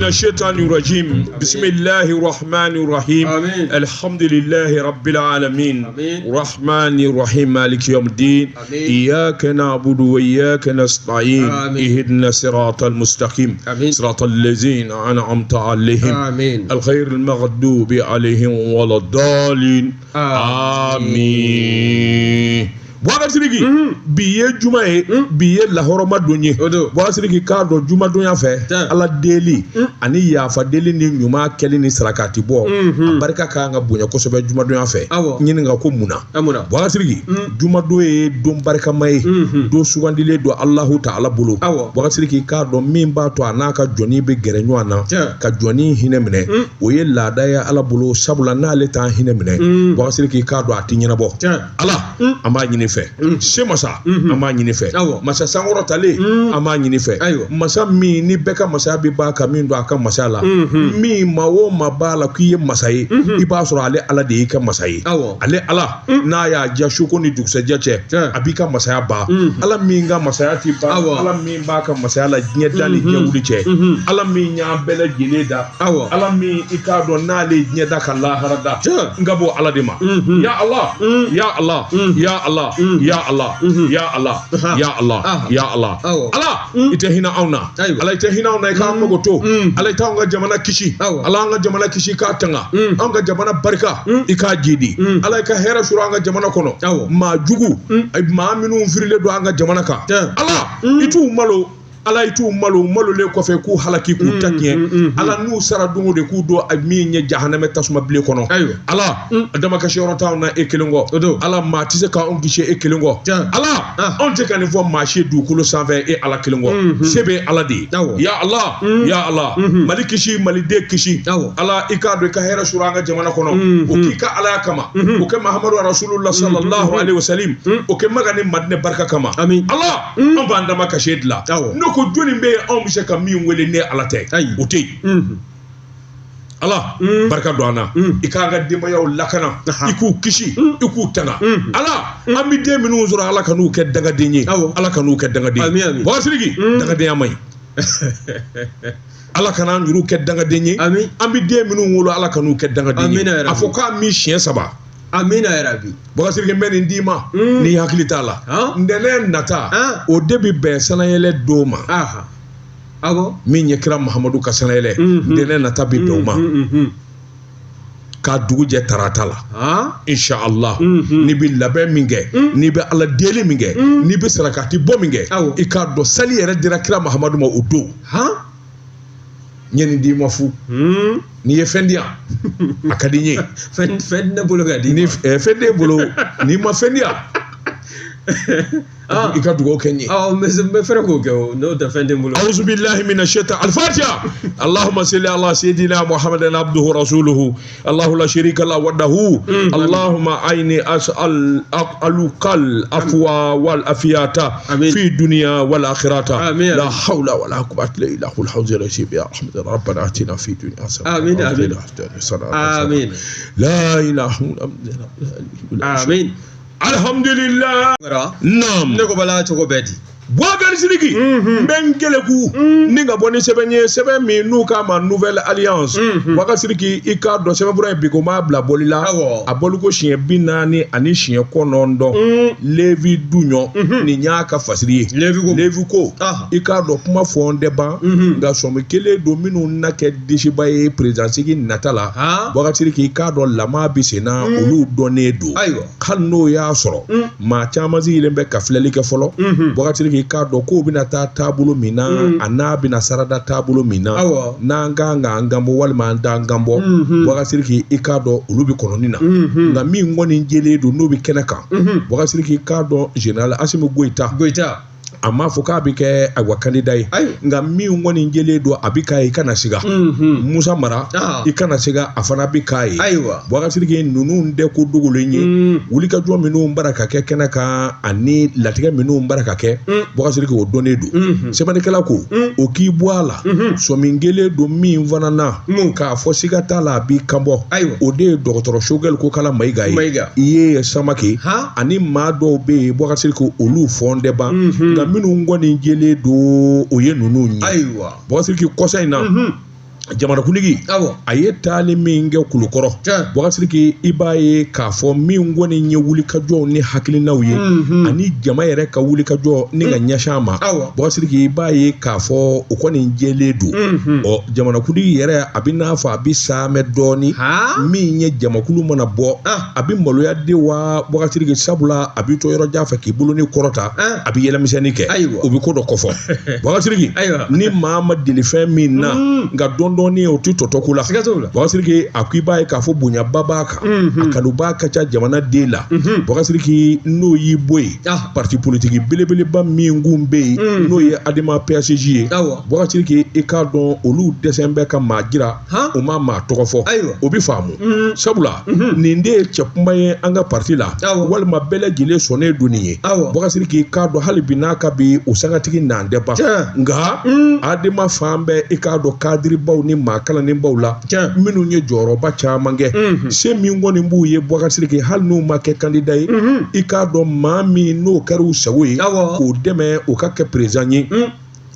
الشيطان الرجيم. بسم الله الرحمن الرحيم. آمين. الحمد لله رب العالمين. آمين. الرحمن الرحيم، مالك يوم الدين. آمين. إياك نعبد وإياك نستعين. آمين. اهدنا الصراط المستقيم. آمين. صراط الذين أنعمت عليهم. آمين. الغير المغضوب عليهم ولا الضالين. آمين. Bubakari Sidiki, bi ye juma ye, bi ye lahɔrɔma don ye. O don. Bubakari Sidiki, k'a dɔn jumadonya fɛ, Tiɲɛ. Ala deli ani yafa deli ni ɲuman kɛli ni sarakati bɔ, a barika ka kan ka bonya kosɛbɛ jumadonya fɛ. Ɲininka ko mun na? A mun na? Bubakari Sidiki, jumadon ye don barikama ye, don sugandilen don Alahu Taala bolo. Bubakari Sidiki, k'a dɔn min b'a to a n'a ka jɔnni bɛ gɛrɛ ɲɔgɔn na ka jɔnni hinɛ minɛ, o ye laada ye Ala bolo, sabula n'ale t'an hinɛ minɛ, Bubakari Sidiki, k'a dɔn a tɛ ɲɛnabɔ. Ala, an b'a ɲini fɛ, se masa, an b'a ɲini fɛ, masa sankɔrɔtalen, an b'a ɲini fɛ, masa min ni bɛɛ ka masaya bɛ ban ka min don a ka masaya la, min maa o maa b'a la k'i ye masa ye, i b'a sɔrɔ ale Ala de y'i ka masa ye. Ale Ala n'a y'a diya, suko ni dugusɛjɛ cɛ, a b'i ka masaya ban. Ala min ka masaya ti ban, Ala min b'a ka masaya la diɲɛ da ni diɲɛ wuli cɛ, Ala min y'an bɛɛ lajɛlen da, Ala min i k'a dɔn n'ale ye diɲɛ da ka lahara da, n ka bɔ Ala de ma. Ya Allah, ya Allah, ya Allah, ya Allah, ya Allah, ya Allah, ya Allah. Ala, i tɛ hinɛ anw na. Ala, i tɛ hinɛ anw na, i k'an mago to. Ala, i t'anw ka jamana kisi. Ala, an ka jamana kisi k'a tanga. Anw ka jamana barika, i k'a jidi. Ala, i ka hɛrɛ sɔrɔ an ka jamana kɔnɔ. Maa jugu, maa minnu firilen don an ka jamana kan, Ala, i t'u malo. Ala, i t'u malo. U malolen kɔfɛ, k'u halaki, k'u ta tiɲɛ. Ala, n'u sara don o de, k'u don a min ye jahanamɛ tasuma bilen kɔnɔ. Ala, damakasi yɔrɔ t'anw na e kelen kɔ. Ala, maa tɛ se k'anw kisi e kelen kɔ. Ala, anw tɛ ka nin fɔ maa si ye dugukolo sanfɛ e Ala kelen kɔ. Se bɛ Ala de ye. Ya Ala, ya Ala, Mali kisi, Maliden kisi. Ala, i k'a dɔn i ka hɛrɛ sɔrɔ an ka jamana kɔnɔ. O k'i ka Alaya kama, o kɛ Mahamadu Rasulullah sallallahu alaihi wasallam, o kɛ Maka ni Madinɛ barika kama. Ala, an b'an damakasi dilan. N'o ko jɔnni bɛ yen anw bɛ se ka min wele ne Ala tɛ, o tɛ yen. Ala, barika don an na, i k'an ka denbayaw lakana, i k'u kisi, i k'u tanga. Ala, an bɛ den minnu sɔrɔ, Ala ka n'u kɛ dangaden ye. Ala ka n'u kɛ dangaden ye. Bubakari Sidiki, dangadenya man ɲi. Ala kana an yɛrɛw kɛ dangaden ye. An bɛ den minnu wolo, Ala ka n'u kɛ dangaden ye. A fɔ k'a min siɲɛ 3. Amina yarabi. Bubakari Sidiki, n bɛ nin d'i ma n'i hakili t'a la. Ntɛnɛn nata, o de bɛ bɛn sanayɛlɛ don ma. Min ye kira Mahamadu ka sanayɛlɛ, ntɛnɛn nata bɛ bɛn o ma. K'a dugu jɛ tarata la, inshallah. N'i bɛ labɛn min kɛ, n'i bɛ Ala deli min kɛ, n'i bɛ sarakati bɔ min kɛ, i k'a dɔn sali yɛrɛ dira kira Mahamadu ma o don. N ye nin d'i ma fu. N'i ye fɛn di yan, a ka di n ye. Fɛn tɛ ne bolo ka di. Ni fɛn t'e bolo, n'i ma fɛn di yan, i ka dugawu kɛ n ye. N bɛ fɛɛrɛ k'o kɛ o, n'o tɛ fɛn tɛ n bolo. Awuzu billahi mina shaitan. Al-Fatiha. Allahumma salli ala sayyidina Muhammadin abduhu rasuluhu. Allahu la sharika la wahdahu. Allahumma aini as'al alukal afwa wal afiyata fi dunya wal akhirata. La hawla wala quwwata illa billah al azim. Ya rahmat rabbana atina fi dunya hasanatan. Amin amin. Amin. La ilaha illa Allah. Amin. Alhamdulillah. Naam. Ne ko bala cogo bɛɛ di. Bubakari Sidiki, n bɛ n keleku ni ka bɔ ni sɛbɛn ye, sɛbɛn min n'u k'a ma Nouvelle Alliance. Bubakari Sidiki, i k'a dɔn sɛbɛnfura in bi ko n b'a bila bɔli la. A bɔli ko siɲɛ 49. Levi Duɲɔ, nin y'a ka fasiri ye. Levi ko, i k'a dɔn kuma fɔ n tɛ ban, nka sɔmi kelen don minnu na kɛ desiba ye présidence nata la. Bubakari Sidiki, i k'a dɔn lama bɛ sen na, olu dɔnnen don. Hali n'o y'a sɔrɔ maa caman sigilen bɛ ka filɛli kɛ fɔlɔ. Bubakari Sidiki, i k'a dɔn k'o bɛna taa taabolo min na, a n'a bɛna sarada taabolo min na, n'an kan k'an kan bɔ walima an t'an kan bɔ. Bubakari Sidiki, i k'a dɔn olu bɛ kɔnɔni na. Nka min kɔni jɛlen don n'o bɛ kɛnɛ kan, Bubakari Sidiki, i k'a dɔn général Asimi Goyita, a m'a fɔ k'a bɛ kɛ ayiwa candidat ye, nka min kɔni jɛlen don a bɛ k'a ye, i kana siga. Musa Mara, i kana siga, a fana bɛ k'a ye. Bubakari Sidiki, ninnu tɛ ko dogolen ye. Wulikajɔ minnu bara ka kɛ kɛnɛ kan ani latigɛ minnu bara ka kɛ, Bubakari Sidiki, o dɔnnen don. Sɛbɛnnikɛla ko o k'i bɔ a la. Sɔmi kelen don min fana na k'a fɔ siga t'a la a b'i kan bɔ, o de ye dɔgɔtɔrɔ Sogɛli Kokala Mayiga ye. I ye Samake ani maa dɔw bɛ yen, Bubakari Sidiki, olu fɔ n tɛ ban. Nka minnu kɔni jɛlen don, o ye ninnu ye. Ayiwa. Bubakari Sidiki, kɔsa in na, Jamanakuntigi a ye taali min kɛ Kulukɔrɔ, Bubakari Sidiki, i b'a ye k'a fɔ min kɔni ye wulikajɔw ni hakilinaw ye ani jama yɛrɛ ka wulikajɔ ni ka ɲɛsin a ma, Bubakari Sidiki, i b'a ye k'a fɔ o kɔni jɛlen don. Ɔ, jamanakuntigi yɛrɛ a bɛ n'a fɔ a bɛ saamɛ dɔɔni, min ye jamakulu mana bɔ a bɛ maloya de wa, Bubakari Sidiki, sabula a bɛ to yɔrɔ jan fɛ k'i bolo ni kɔrɔta, a bɛ yɛlɛmisɛnnin kɛ, o bɛ ko dɔ kɔfɔ. Bubakari Sidiki, ni maa ma deli fɛn min na, nka dɔɔni o tɛ tɔtɔ ko la. Bubakari Sidiki, a ko i b'a ye k'a fɔ bonyaba b'a kan, a kanuba ka ca jamanaden la. Bubakari Sidiki, n'o y'i bɔ yen, parti politique belebeleba min kun bɛ yen, n'o ye ADEMA PASJ ye, Bubakari Sidiki, i k'a dɔn olu dɛsɛ bɛ ka maa jira, u ma maa tɔgɔ fɔ, o bɛ faamu, sabula nin de ye cɛ kunba ye an ka parti la, walima bɛɛ lajɛlen sɔnnen don nin ye. Bubakari Sidiki, i k'a dɔn hali bi n'a ka bi o sangatigi n'an tɛ ban, nka ADEMA fan bɛɛ, i k'a dɔn kadiribaw ni maa kalannenbaw la minnu ye jɔyɔrɔba caman kɛ, se min kɔni b'u ye, Bubakari Sidiki, hali n'u ma kɛ kandida ye, i k'a dɔn maa min n'o kɛra u sago ye k'o dɛmɛ o ka kɛ président ye,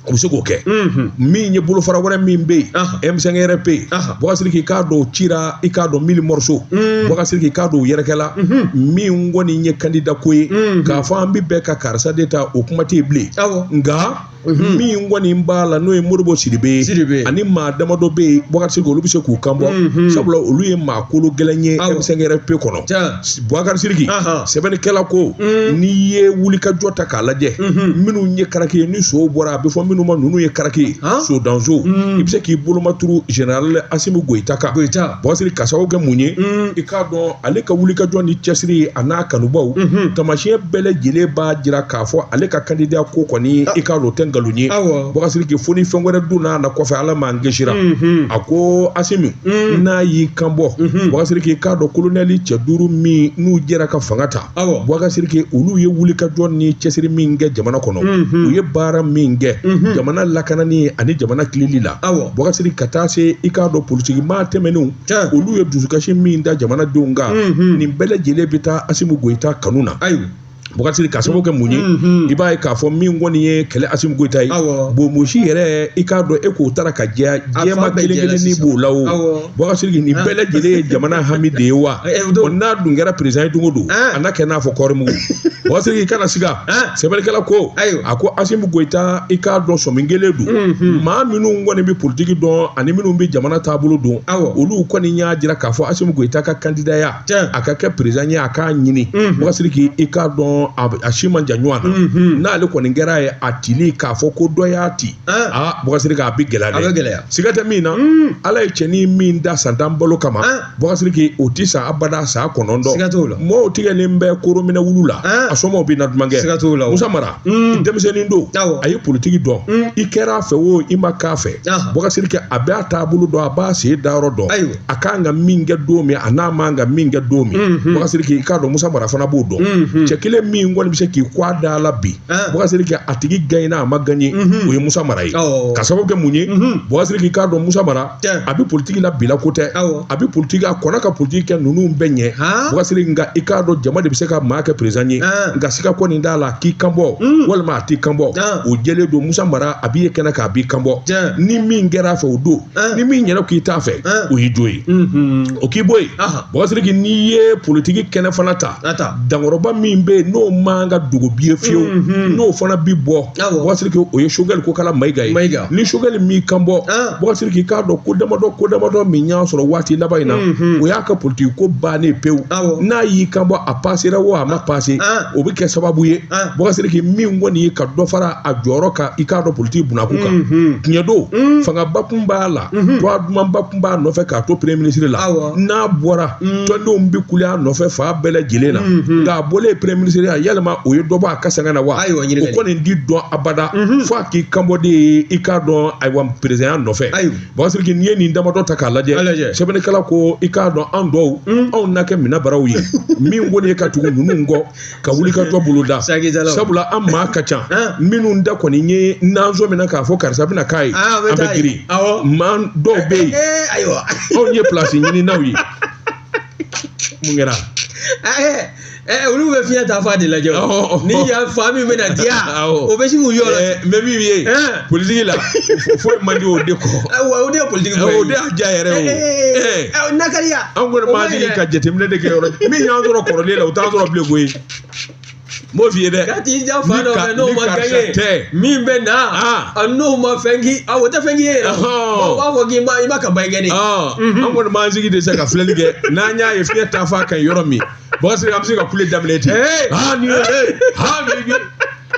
u bɛ se k'o kɛ. Min ye bolofara wɛrɛ min bɛ yen, M5RP, Bubakari Sidiki, i k'a dɔn o cira, i k'a dɔn mille morceaux. Bubakari Sidiki, i k'a dɔn o yɛrɛkɛla min kɔni ye kandida ko ye k'a fɔ an bɛ bɛɛ ka karisa de ta, o kuma tɛ yen bilen. Nka min kɔni b'a la, n'o ye Modibo Sidibe ye ani maa damadɔ bɛ yen, Bubakari Sidiki, olu bɛ se k'u kan bɔ, sabula olu ye maa kolo gɛlɛn ye M5RP kɔnɔ. Bubakari Sidiki, sɛbɛnnikɛla ko n'i ye wulikajɔ ta k'a lajɛ, minnu ye karaki ye, ni sow bɔra a bɛ fɔ minnu ma ninnu ye karaki ye, sodanso, i bɛ se k'i bolomaturu général Asimi Goyita kan. Bubakari Sidiki, ka sababu kɛ mun ye, i k'a dɔn ale ka wulikajɔ ni cɛsiri a n'a kanubaw, taamasiyɛn bɛɛ lajɛlen b'a jira k'a fɔ ale ka kandidaya ko kɔni, i k'a dɔn o tɛ nkalon ye. Bubakari Sidiki, fo ni fɛn wɛrɛ donna a na kɔfɛ, Ala m'an kisira. A ko Asimi n'a y'i kan bɔ, Bubakari Sidiki, i k'a dɔn kolonɛli cɛ duuru min n'u jɛra ka fanga ta, Bubakari Sidiki, olu ye wulikajɔ ni cɛsiri min kɛ jamana kɔnɔ, u ye baara min kɛ jamana lakanani ani jamana tileli la, Bubakari Sidiki, ka taa se i k'a dɔn politiki maa tɛmɛnenw, olu ye dusukasi min da jamanadenw kan, nin bɛɛ lajɛlen bɛ taa Asimi Goyita kanu na. Bubakari Sidiki, ka sababu kɛ mun ye, i b'a ye k'a fɔ min kɔni ye kɛlɛ Asimi Goyita ye, bonbosi yɛrɛ, i k'a dɔn e k'o taara ka jɛya, jɛma kelen kelennin b'o la o. Bubakari Sidiki, nin bɛɛ lajɛlen ye jamana hami de ye wa. N'a dun kɛra président ye don o don, a n'a kɛ n'a fɔ kɔɔri mugu. Bubakari Sidiki, kana siga, sɛbɛnnikɛla ko a ko Asimi Goyita, i k'a dɔn sɔmi kelen don. Maa minnu kɔni bɛ politiki dɔn ani minnu bɛ jamana taabolo dɔn, olu kɔni y'a jira k'a fɔ Asimi Goyita ka kandidaya, a ka kɛ président ye, a k'a ɲini. Bubakari Sidiki, i k'a dɔn a si man jan ɲɔgɔn na, n'ale kɔni kɛra ye a tili k'a fɔ ko dɔ y'a ti, aa, Bubakari Sidiki, a bɛ gɛlɛya dɛ. Siga tɛ min na, Ala ye cɛnin min da san 10 balo kama, Bubakari Sidiki, o ti sa abada san 9. Mɔgɔw tigɛlen bɛ korominɛ wulu la, a somɔgɔw bɛ na duman kɛ. Musa Mara denmisɛnnin don, a ye politiki dɔn, i kɛra a fɛ o, i ma k'a fɛ, Bubakari Sidiki, a b'a taabolo dɔn, a b'a sen dayɔrɔ dɔn, a kan ka min kɛ don min, a n'a man ka min kɛ don min, Bubakari Sidiki, i k'a dɔn Musa Mara fana b'o dɔn. Cɛ kelen min kɔni bɛ se k'i kɔ a da la bi, Bubakari Sidiki, a tigi gagnera a ma gagné, o ye Musa Mara ye. Ka sababu kɛ mun ye, Bubakari Sidiki, i k'a dɔn Musa Mara a bɛ politiki la bila ko tɛ, a bɛ politiki, a kɔnna ka politiki kɛ ninnu bɛɛ ɲɛ. Bubakari Sidiki, nka i k'a dɔn jama de bɛ se ka maa kɛ président ye, nka siga kɔni t'a la k'i kan bɔ walima a t'i kan bɔ, o jɛlen don. Musa Mara a b'i ye kɛnɛ kan, a b'i kan bɔ, ni min kɛra a fɛ o don, ni min yɛrɛ k'i t'a fɛ, o y'i jo ye, o k'i bɔ yen. Bubakari Sidiki, n'i ye politiki kɛnɛ fana ta, dankɔrɔba min bɛ yen n'o man ka dogo bi ye fiyewu, n'o fana bi bɔ, Bubakari Sidiki, o ye Choguel Kokala Mayiga ye. Ni Choguel m'i kan bɔ, Bubakari Sidiki, i k'a dɔn ko damadɔ min y'a sɔrɔ waati laban in na, o y'a ka politiki ko bannen pewu. N'a y'i kan bɔ, a pasera o a ma pase, o bɛ kɛ sababu ye, Bubakari Sidiki, min kɔni ye ka dɔ fara a jɔyɔrɔ kan, i k'a dɔn politiki bunakun kan. Tiɲɛ don, fangaba kun b'a la, tɔgɔ dumanba kun b'a nɔfɛ k'a to premier ministre la, n'a bɔra tɔndenw bɛ kule a nɔfɛ fan bɛɛ lajɛlen na. Nka a bɔlen premier ministre la, yalima o ye dɔ bɔ a ka sɛgɛn na wa? O kɔni di dɔn abada, fo a k'i kanbɔ de ye, i k'a dɔn ayiwa président nɔfɛ. Bubakari Sidiki, n'i ye nin damadɔ ta k'a lajɛ, sɛbɛnnikɛla ko i k'a dɔn an dɔw anw na kɛ minɛbaraw ye min kɔni ye ka tugu ninnu kɔ ka wuli ka jɔ bolo da, sabula an maa ka ca minnu da kɔni ye nanzɔ min na k'a fɔ karisa bɛna k'a ye, an bɛ girin. Maa dɔw bɛ yen, anw ye pilasi ɲininaw ye. Mun kɛra? Olu bɛ fiɲɛ ta fa de lajɛ ni ya fa min bɛna diya o bɛ sin k'u yɔrɔ. N bɛ min ye politiki la foyi man di o de kɔ. Wa o de ye politiki ko ye. O de y'a diya yɛrɛ o. Nakariya. An kɔni b'an sigi ka jateminɛ de kɛ yɔrɔ min y'an sɔrɔ kɔrɔlen la o t'an sɔrɔ bilen koyi. N b'o f'i ye dɛ. Ka t'i ja fa dɔ fɛ n'o ma gagné min bɛ na n'o ma fɛn k'i o tɛ fɛn k'i ye yɛrɛ. O b'a fɔ k'i ma i ma campagne kɛ ne. An kɔni b'an sigi de sa ka filɛli kɛ n'an y'a ye fiɲɛ ta fa ka ɲi yɔrɔ min. Bakari an bɛ se ka kule daminɛ ten.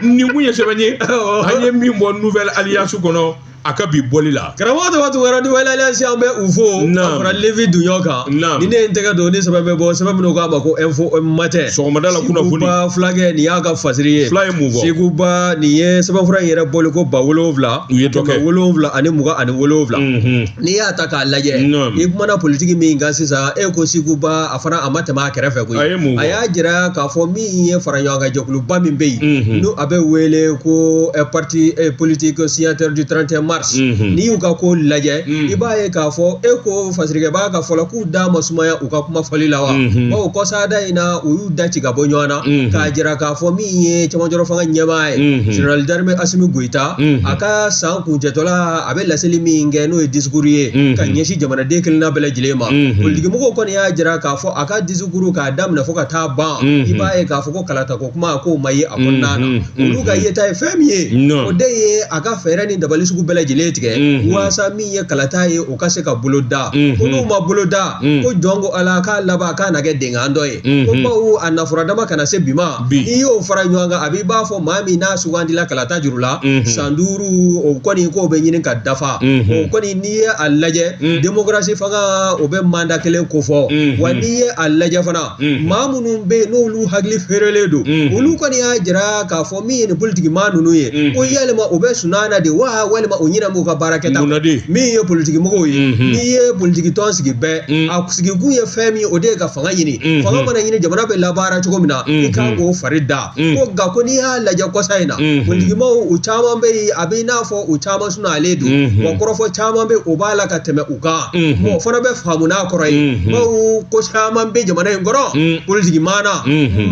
Nin kun ye sɛbɛn ye an ye min bɔ Nouvelle Alliance kɔnɔ a ka bi bɔli la. Karamɔgɔ tɔgɔ tugura Nouvelle Alliance an bɛ u fo a fara Levi Dunɲɔ kan. Ni ne ye n tɛgɛ don ni sɛbɛn bɛ bɔ sɛbɛn minnu k'a ma ko Info Matin. Sɔgɔmada la kunnafoni. Seguba fulakɛ nin y'a ka fasiri ye. Fila ye mun fɔ? Seguba nin ye sɛbɛnfura in yɛrɛ bɔli ko 7000. U ye dɔ kɛ. 727. N'i y'a ta k'a lajɛ. I kumana politiki min kan sisan e ko Seguba a fana a ma tɛmɛ a kɛrɛfɛ koyi. A ye mun fɔ? A y'a jira k'a fɔ min ye fara ɲɔgɔn kan jɛkuluba min bɛ yen. N'o a bɛ wele ko parti politique signataire du 31 mars. N'i y'u ka ko lajɛ i b'a ye k'a fɔ e ko fasirikɛbaa ka fɔlɔ k'u da ma sumaya u ka kuma fɔli la wa bawo kɔsada in na u y'u da ci ka bɔ ɲɔgɔn na k'a jira k'a fɔ min ye cɛmancɛrɔ fanga ɲɛmaa ye général d'armée Assimi Goïta a ka san kuncɛtɔla a bɛ laseli min kɛ n'o ye discours ye ka ɲɛsin jamanaden kelenna bɛɛ lajɛlen ma politikimɔgɔw kɔni y'a jira k'a fɔ a ka discours k'a daminɛ fo ka taa ban i b'a ye k'a fɔ ko kalatako kuma k'o ma ye a kɔnɔna na olu ka yeta ye fɛn min ye o de ye a ka fɛɛrɛ ni dabali sugu bɛɛ lajɛlen tigɛ walasa min ye kalata ye o ka se ka bolo da ko n'u ma bolo da ko jɔn ko ala k'a laban k'a na kɛ denkan dɔ ye ko bawo a nafura dama kana se bi ma n'i y'o fara ɲɔgɔn kan a b'i b'a fɔ maa min n'a sugandila kalata juru la san 5 o kɔni k'o bɛ ɲini ka dafa o kɔni n'i ye a lajɛ démocratie fanga o bɛ mandat kelen kofɔ wa n'i ye a lajɛ fana maa minnu bɛ yen n'olu hakili feerelen don olu kɔni y'a jira k'a fɔ min ye nin politiki maa ninnu ye ko yalima o bɛ sunaa na de wa walima o ɲinɛ b'u ka baara kɛta min ye politiki mɔgɔw ye n'i ye politiki tɔn sigi bɛɛ a sigikun ye fɛn min o de ye ka fanga ɲini fanga mana ɲini jamana bɛ labaara cogo min na i kan k'o fari da ko nka ko n'i y'a lajɛ kɔsa in na politikimaw u caman bɛ yen a bɛ i n'a fɔ u caman sunalen don wa kɔrɔfɔ caman bɛ o b'a la ka tɛmɛ u kan o fana bɛ faamu n'a kɔrɔ ye bawo ko caman bɛ jamana in kɔrɔ politiki maana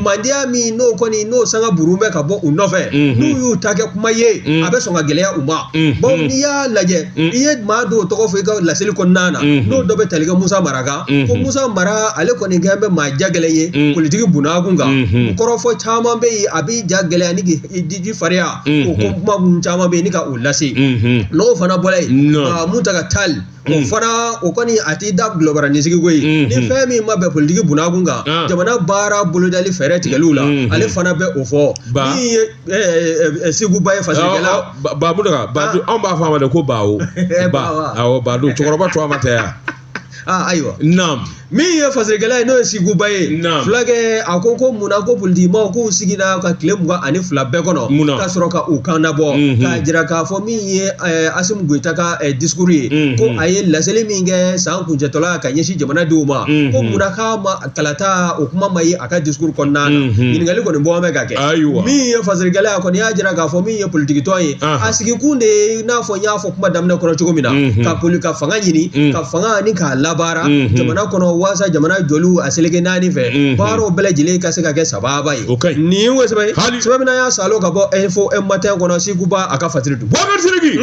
mandiya min n'o kɔni n'o sanga burun bɛ ka bɔ u nɔfɛ n'u y'u ta kɛ kuma ye a bɛ sɔn ka gɛlɛya u ma bawo n'i y'a lajɛ i ye maa dɔw tɔgɔ fɔ i ka laseli kɔnɔna na n'o dɔ bɛ tali kɛ Musa Mara kan ko Musa Mara ale kɔni kɛ bɛ maa ja gɛlɛn ye politiki bunakun kan kɔrɔfɔ caman bɛ yen a b'i ja gɛlɛya ni k'i diji farinya o ko kuma caman bɛ yen ni ka o lase n'o fana bɔra yen Muntaga Tall o fana o kɔni a t'i da gulɔbaranin sigi koyi ni fɛn min ma bɛn politiki bunakun kan jamana baara bolodali fɛɛrɛ tigɛliw la ale fana bɛ o fɔ min ye Seguba ye fasirikɛla ba Muntaga ba anw b'a fɔ a ma de ko bawo ba awɔ ba don cɛkɔrɔba tɔgɔ ma tɛ yan. Ayiwa naam min ye fasirikɛla ye n'o ye Seguba ye fulakɛ a ko ko munna ko politikimaw k'u sigira ka tile 22 bɛɛ kɔnɔ ka sɔrɔ ka u kan nabɔ k'a jira k'a fɔ min ye Assimi Goïta ka discours ye ko a ye laseli min kɛ san kuncɛtɔla ka ɲɛsin jamanadenw ma ko munna k'a ma kalata o kuma ma ye a ka discours kɔnɔna na ɲininkali kɔni bɔ bɛ ka kɛ min ye fasirikɛla ye a kɔni y'a jira k'a fɔ min ye politikitɔn ye a sigikun de ye i n'a fɔ n y'a fɔ kuma daminɛ kɔnɔ cogo min na ka poli ka fanga ɲini ka fanga ni k'a labaara jamana kɔnɔ walasa jamana jɔliw a seleke naani fɛ baaraw bɛɛ lajɛlen ka se ka kɛ sababa ye nin ye sɛbɛn ye sɛbɛn min y'a salo ka bɔ Info Matin kɔnɔ Seguba a ka fasiri dun. Boubacar Sidiki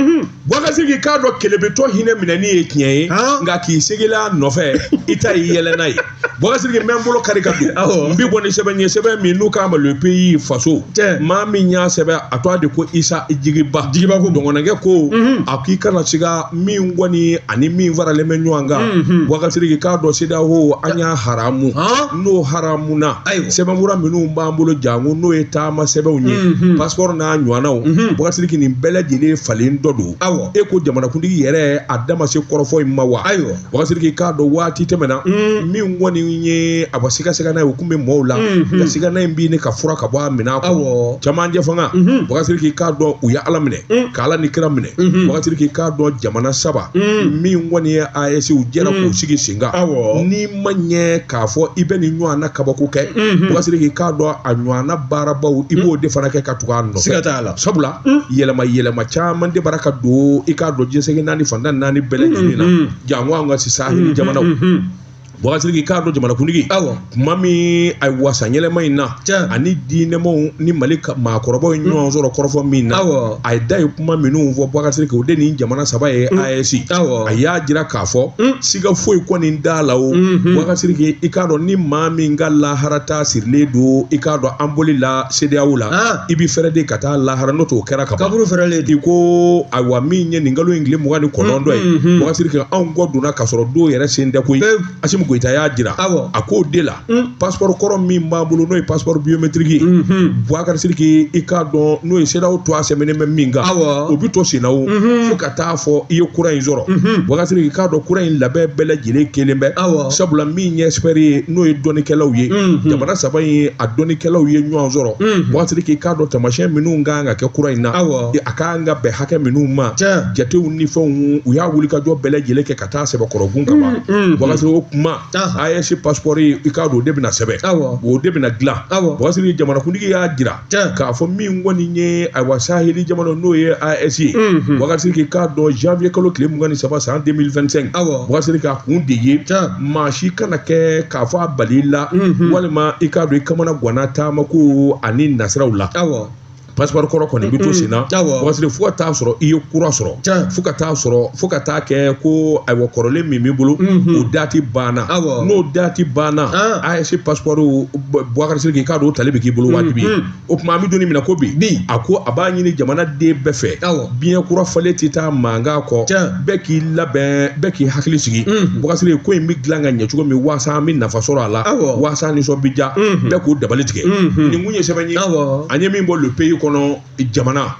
Boubacar Sidiki k'a dɔn kelebetɔ hinɛ minɛni ye tiɲɛ ye nka k'i segila a nɔfɛ i ta y'i yɛlɛ n'a ye Boubacar Sidiki n bɛ n bolo kari ka don n bi bɔ ni sɛbɛn ye sɛbɛn min n'u k'a ma le pays faso maa min y'a sɛbɛn a tɔgɔ de ko Isa Jigiba Jigiba ko dɔgɔnɔkɛ ko a k'i kana siga min kɔni ani min faralen bɛ ɲɔgɔn kan Boubacar Sidiki k'a dɔn CEDEAO an y'a haramu n'o haramu na sɛbɛnfura minnu b'an bolo jango n'o ye taama sɛbɛnw ye passeport n'a ɲɔgɔnnaw Boubacar Sidiki nin bɛɛ lajɛlen falen dɔ don e ko jamanakuntigi yɛrɛ a da ma se kɔrɔfɔ in ma wa Boubacar Sidiki k'a dɔn waati tɛmɛna min kɔni ye a bɔ sigasɛgɛ n'a ye o kun bɛ mɔɔw la nka sigana in b'i ne ka fura ka bɔ a minɛn kɔnɔ camancɛ fanga Boubacar Sidiki k'a dɔn u ye Ala minɛ ka Ala ni kira minɛ Boubacar Sidiki k'a dɔn jamana saba min kɔni ye AES u jɛra k'u sigi sen kan n'i ma ɲɛ k'a fɔ i bɛ nin ɲɔgɔnna kabako kɛ Boubacar Sidiki k'a dɔn a ɲɔgɔnna baarabaw i b'o de fana kɛ ka tugu a nɔfɛ sabula yɛlɛma yɛlɛma caman de bara ka don i k'a dɔn diɲɛ seleke naani fan tan naani bɛɛ lajɛlen na jango an ka saheli jamanaw Boubacar Sidiki k'a dɔn jamanakuntigi Awɔ. Kuma min ayiwa san yɛlɛma in na Tiɲɛ. ani diinɛmaw ni Mali maakɔrɔbaw ye ɲɔgɔn sɔrɔ kɔrɔfɔ min na, Awɔ. a ye da ye kuma minnu fɔ Boubacar Sidiki, o de ni jamana saba ye AES. Awɔ. A y'a jira k'a fɔ siga foyi kɔni t'a la o. Boubacar Sidiki, i k'a dɔn ni maa min ka lahara ta sirilen don, i k'a dɔn an boli la CEDEAO la, Ah. i bɛ fɛrɛ de ka taa lahara, n'o tɛ o kɛra ka ban. Kaburu fɛrɛlen. I ko ayiwa min ye nin kalo in tile 29 ye, Boubacar Sidiki, anw kɔ donna k'a sɔrɔ dɔw yɛrɛ sen tɛ koyi. Pewu. Assimi Goïta y'a jira. Awɔ. A k'o de la passeport kɔrɔ min b'an bolo, n'o ye passeport biométrique ye, Boubacar Sidiki, i k'a dɔn n'o ye CEDEAO tɔgɔ sɛbɛnnen bɛ min kan, Awɔ. o bɛ to sen na o fo ka taa fɔ i ye kura in sɔrɔ. Boubacar Sidiki, i k'a dɔn kura in labɛn bɛɛ lajɛlen kelen bɛ. Awɔ. Sabula min ye expert ye, n'o ye dɔnnikɛlaw ye, jamana saba in a dɔnnikɛlaw ye ɲɔgɔn sɔrɔ. Boubacar Sidiki, i k'a dɔn taamasiyɛn minnu kan ka kɛ kura in na, Awɔ. a kan ka bɛn hakɛ minnu ma, Tiɲɛ. jatew ni fɛnw, u y'a wulikajɔ bɛɛ lajɛlen kɛ ka taa sɛbɛkɔrɔgun ka ban. Boubacar Sidiki, o kuma Ah. AES passeport i k'a dɔn o de bɛna sɛbɛn, Awɔ. o de bɛna dilan. Awɔ. Boubacar Sidiki, jamanakuntigi y'a jira Tiɲɛ. k'a fɔ min kɔni ye ayiwa saheli jamana, n'o ye AES ye, Boubacar Sidiki, k'a dɔn janvier kalo tile 23 san 2025, Awɔ. Boubacar Sidiki, a kun de ye Tiɲɛ. maa si kana kɛ k'a fɔ a bali la, walima i k'a dɔn i kamana ganna taamako ani nasiraw la. Awɔ. Passeport kɔrɔ kɔni bɛ to sen na. Awɔ. Boubacar Sidiki, fo ka taa sɔrɔ i ye kura sɔrɔ, Tiɲɛ. fo ka taa sɔrɔ, fo ka taa kɛ ko ayiwa kɔrɔlen min b'i bolo, o date banna. Awɔ. N'o date banna, Ah. AES passeport, Boubacar Sidiki, i k'a dɔn o tali bɛ k'i bolo wajibi ye. O tuma an bɛ don min na ko bi, Bi. a ko a b'a ɲini jamana den bɛɛ fɛ, Awɔ. biɲɛ kura falen tɛ taa mankan kɔ. Tiɲɛ. Bɛɛ k'i labɛn, bɛɛ k'i hakili sigi. Boubacar Sidiki, ko in bɛ dilan ka ɲɛ cogo min waasa an bɛ nafa sɔrɔ a la, Awɔ. waasa nisɔn bɛ diya, bɛɛ k'o dabali tigɛ. Nin kun ye sɛbɛn ye Awɔ. an ye min bɔ Le Pays kɔnɔ jamana.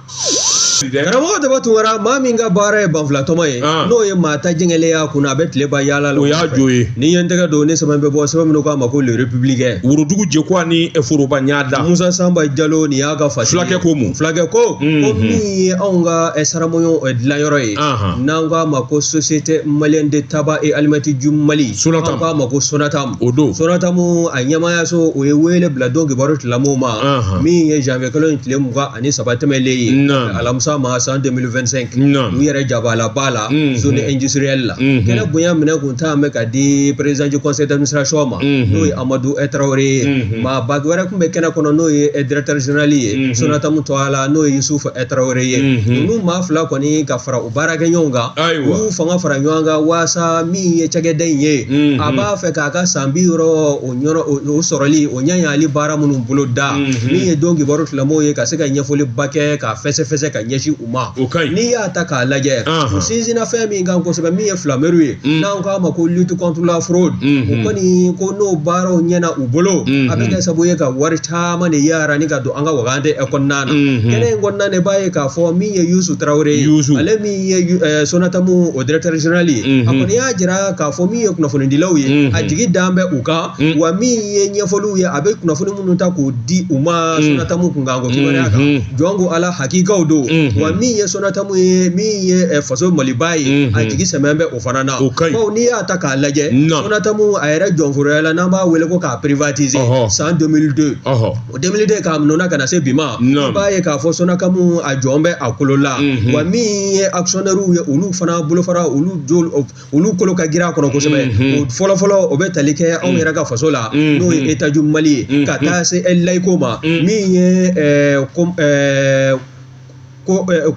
Karamɔgɔ Daba Tunkara, maa min ka baara ye banfilatɔmɔ ye, Ah. n'o ye maa ta jɛngɛlen y'a kunna, a bɛ tile ban yaala la. O y'a jo ye. Ni ye n tɛgɛ don ne sɛbɛn bɛ bɔ sɛbɛn minnu k'a ma ko Le Républicain. Worodugu jɛkuwa ni foroba ɲada. Musa Sanba Jalo, nin y'a ka fasiri ye. Fulakɛ ko mun? Fulakɛ ko ko min ye anw ka saramoɲɔ dilanyɔrɔ ye, Ahan. n'an k'a ma ko Société malienne de tabac et alimentaire du Mali, Sonatam. an k'a ma ko Sonatam. O don. Sonatam a ɲɛmaayaso, o ye wele bila don kibaru tilamow ma, Ahan. min ye janvier kalo in tile 23 tɛmɛlen ye, Naam. alamisa ma san 2025, Naam. u yɛrɛ jabalaba la, zone industrielle la. Kɛnɛ bonya minɛ kun t'an bɛ ka di président du conseil d'administration ma, n'o ye Amadu Traoré ye. Maa ba wɛrɛ tun bɛ kɛnɛ kɔnɔ, n'o ye directeur général ye Sonatam tɔgɔ la, n'o ye Youssouf Traoré ye. Ninnu maa fila kɔni ka fara u baarakɛɲɔgɔnw kan, Ayiwa. u y'u fanga fara ɲɔgɔn kan waasa min ye cakɛda in ye, a b'a fɛ k'a ka san 60 o ɲɔrɔ o sɔrɔli o ɲɛɲali baara minnu bolo da, min ye don kibaru tilamow ye ka se ka ɲɛfɔliba kɛ k'a fɛsɛfɛsɛ ka ɲɛsin u ma. O ka ɲi. N'i y'a ta k'a lajɛ, Ahan. u sinsinna fɛn min kan kosɛbɛ, min ye filamɛriw ye, n'an k'a ma ko lutte contre la fraude, o kɔni ko n'o baaraw ɲɛna u bolo, a bɛ kɛ sababu ye ka wari caman de yara ni ka don an ka wagande kɔnɔna na. Kɛnɛ in kɔnɔna na, i b'a ye k'a fɔ min ye Youssou Traoré ye, Youssou. ale min ye Sonatamu o directeur général ye, a kɔni y'a jira k'a fɔ min ye kunnafonidilaw ye, a jigi dan bɛ u kan, wa min ye ɲɛfɔliw ye, a bɛ kunnafoni minnu ta k'o di u ma Sonatamu kunkanko kibaruya kan, jɔn ko ala hakikaw don. Wa min ye Sonatamu ye, min ye faso Maliba ye, a jigi sɛmɛn bɛ o fana na. O ka ɲi. Bawo n'i y'a ta k'a lajɛ, Naam. Sonatamu a yɛrɛ jɔnforoya la, n'an b'a wele ko k'a privatiser Ɔhɔ. san 2002, Ɔhɔ. o 2002 k'a nɔna ka na se bi ma, Naam. i b'a ye k'a fɔ Sonakamu a jɔn bɛ a kolo la. Wa min ye actionnaire ye, olu fana bolofara olu jol olu kolo ka girin a kɔnɔ kosɛbɛ. O fɔlɔfɔlɔ, o bɛ tali kɛ anw yɛrɛ ka faso la, n'o ye État du Mali ye, ka taa se Layiko ma, min ye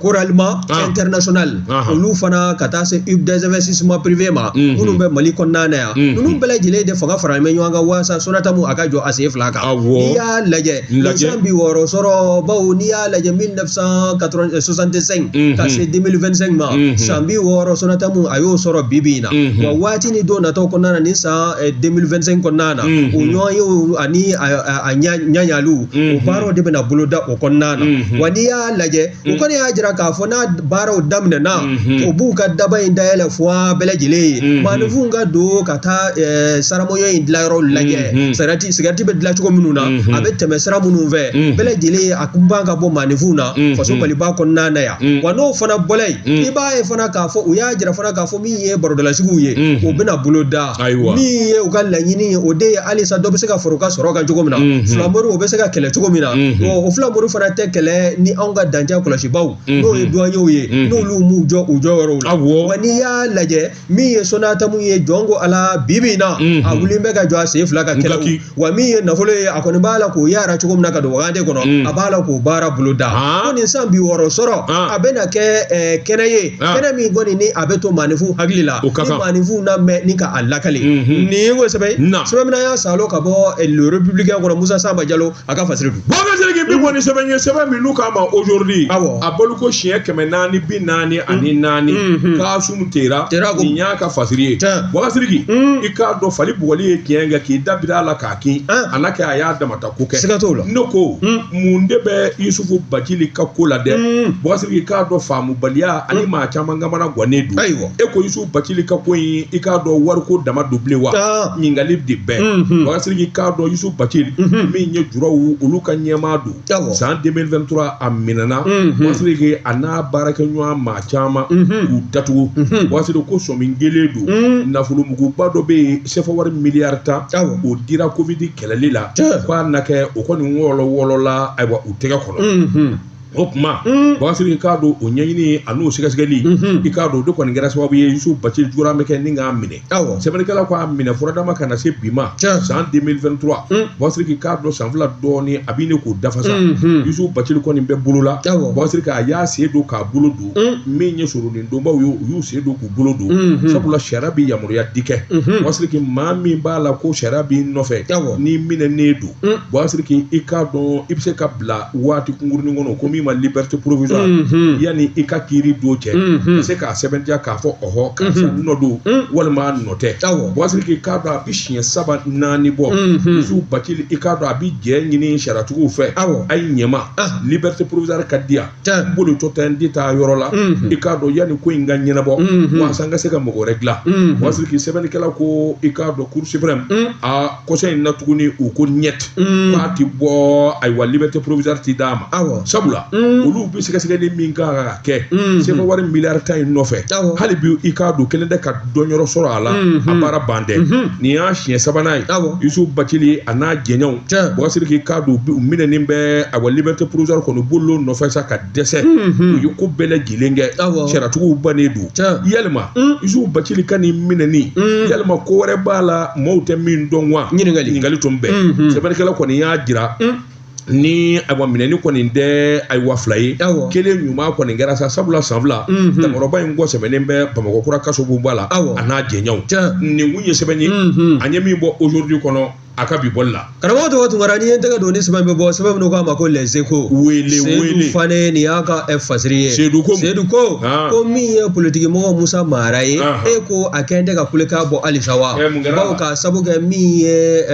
Coralement Ah. International, Ahan. olu fana ka taa se Hub des investissements privés ma, minnu bɛ Mali kɔnɔna na yan. Ninnu bɛɛ lajɛlen de fanga faralen bɛ ɲɔgɔn kan waasa Sonatamu a ka jɔ a sen fila kan. Awɔ. N'i y'a lajɛ, Lajɛ. nin san 60 sɔrɔ, bawo n'i y'a lajɛ 1965 ka se 2025 ma, san 60 Sonatamu a y'o sɔrɔ bi bi in na. Wa waati ni don nataw kɔnɔna na, ni san 2025 kɔnɔna na, o ɲɔgɔn ye ani a ɲaɲaliw, o baaraw de bɛna boloda o kɔnɔna na. Wa n'i y'a lajɛ, o kɔni y'a jira k'a fɔ n'a baaraw daminɛna, o b'u ka daba in dayɛlɛ fo an bɛɛ lajɛlen ye, maaninfinw ka don ka taa saramoɲɔ in dilanyɔrɔw lajɛ, sigarɛti bɛ dilan cogo minnu na, a bɛ tɛmɛ sira minnu fɛ, bɛɛ lajɛlen a kun ban ka bɔ maaninfinw na faso Maliba kɔnɔna na yan. Wa n'o fana bɔla yen, i b'a ye fana k'a fɔ u y'a jira fana k'a fɔ min ye barodalasigiw ye, o bɛna bolo da. Ayiwa. Min ye u ka laɲini ye, o de ye halisa dɔ bɛ se ka fara u ka sɔrɔ kan cogo min na, filamori o bɛ se ka kɛlɛ cogo min na. Wa o filamori fana tɛ kɛlɛ ni anw ka dancɛ kɔlɔsi. kɔlɔsibaw n'o ye duwanyew ye n'olu m'u jɔ u jɔyɔrɔw la. Wa n'i y'a lajɛ min ye Sonatamu ye, jɔn ko Ala, bi bi in na a wulilen bɛ ka jɔ a sen fila kan kɛlɛw. Wa min ye nafolo ye, a kɔni b'a la k'o yaara cogo min na ka don wagande kɔnɔ, a b'a la k'o baara boloda. Ko nin san 60 sɔrɔ, a bɛna kɛ kɛnɛ ye, kɛnɛ min kɔni ni a bɛ to maaninfinw hakili la, ni maaninfinw na mɛn ni ka a lakale. Nin ye ko sɛbɛn sɛbɛn min na y'a salo ka bɔ Le Républicain kɔnɔ, Musa Sanba Jalo a ka fasiri don. Boubacar Sidiki, bi kɔni sɛbɛn ye sɛbɛn min n'u k'a ma Aujourd'hui, a bɔli ko siɲɛ 444, Kasum Tera, nin y'a ka fasiri ye. Boubacar Sidiki, i k'a dɔn fali bugɔli ye tiɲɛ kɛ k'i da biri a la k'a kin, a n'a kɛ a y'a damata ko kɛ. Siga t'o la. Ne ko mun de bɛ Yusufu Bacili ka ko la dɛ? Boubacar Sidiki, i k'a dɔn faamubaliya ani maa caman kamana gannen don. E ko Yusufu Bacili ka ko in, i k'a dɔn wariko dama don bilen wa? Ɲininkali de bɛɛ. Boubacar Sidiki, i k'a dɔn Yusufu Bacili min ye juraw olu ka ɲɛmaa don, san 2023 a minɛna. Boubacar Sidiki, a n'a baarakɛɲɔgɔn maa caman k'u datugu. Boubacar Sidiki, ko sɔmi kelen don, nafolomuguba dɔ bɛ yen, CFA wari miliyari 10, o dira Covid kɛlɛli la, k'a na kɛ o kɔni wɔlɔ wɔlɔla, ayiwa, u tɛgɛ kɔnɔ. O tuma, Boubacar Sidiki, k'a dɔn o ɲɛɲini a n'o sɛgɛsɛgɛli, i k'a dɔn o de kɔni kɛra sababu ye Yusufu Bacili jugura bɛ kɛ ni k'a minɛ. Sɛbɛnnikɛla ko a minɛ furadama ka na se bi ma, san 2023. Boubacar Sidiki, k'a dɔn san 2 dɔɔni a b'i ne k'o dafa sa, Yusufu Bacili kɔni bɛ bolo la. Boubacar Sidiki, a y'a sen don k'a bolo don, min ye soronin donbaw ye, u y'u sen don k'u bolo don, sabula sariya bɛ yamaruya di kɛ. Boubacar Sidiki, maa min b'a la ko sariya b'i nɔfɛ, n'i minɛnen don, Boubacar Sidiki, i k'a dɔn i bɛ se ka bila waati kunkurunin kɔnɔ ko min ma liberté provisoire, yanni i ka kiiri don cɛ, ka se k'a sɛbɛntiya k'a fɔ ɔhɔ karisa nɔ don walima nɔ tɛ. Boubacar Sidiki, k'a dɔn a bɛ siɲɛ 3 4 bɔ. Yusufu Bacili, i k'a dɔn a bɛ jɛ ɲini sariyatigiw fɛ, a ye ɲɛma liberté provisoire ka di yan, n bolitɔ tɛ n tɛ taa yɔrɔ la, i k'a dɔn yanni ko in ka ɲɛnabɔ walasa n ka se ka mɔgɔ wɛrɛ dilan. Boubacar Sidiki, sɛbɛnnikɛla ko i k'a dɔn Cour suprême a kɔsa in na tuguni, u ko ɲɛ k'a ti bɔ, ayiwa, liberté provisoire ti d'a ma, sabula olu bɛ sɛgɛsɛgɛli min kan ka kɛ CFA wari miliyari 10 in nɔfɛ, hali bi i k'a dɔn kelen tɛ ka dɔnyɔrɔ sɔrɔ a la, a baara ban tɛ. Nin y'a siɲɛ 3nan ye Yusufu Bacili a n'a jɛɲɔgɔnw, Boubacar Sidiki, k'a dɔn u minɛnen bɛ, ayiwa, liberté provisoire kɔni bolo nɔfɛ sa ka dɛsɛ, u ye ko bɛɛ lajɛlen kɛ, sariyatigiw bannen don. Yalima Yusufu Bacili ka nin minɛni, yalima ko wɛrɛ b'a la maaw tɛ min dɔn wa? Ɲininkali tun bɛɛ. Sɛbɛnnikɛla kɔni y'a jira ni ayiwa minɛni kɔni tɛ ayiwa fila ye, kelen ɲuman kɔni kɛra sa, sabula san 2 damakɔrɔba in kɔ sɛbɛnnen bɛ Bamakɔ kura kasobonba la a n'a jɛɲɔgɔnw. Nin kun ye sɛbɛn ye an ye min bɔ Aujourd'hui kɔnɔ a ka bi bɔli la. Karamɔgɔ tɔgɔ Tunkara, n'i ye n tɛgɛ don ni sɛbɛn bɛ bɔ, sɛbɛn min k'a ma ko Les Échos, wele Seydou Fane, nin y'a ka fasiri ye. Seydou ko Seydou ko ko min ye politiki mɔgɔ Musa Mara ye, e ko a kɛn tɛ ka kulekan bɔ halisa wa? Bawo ka sabu kɛ min ye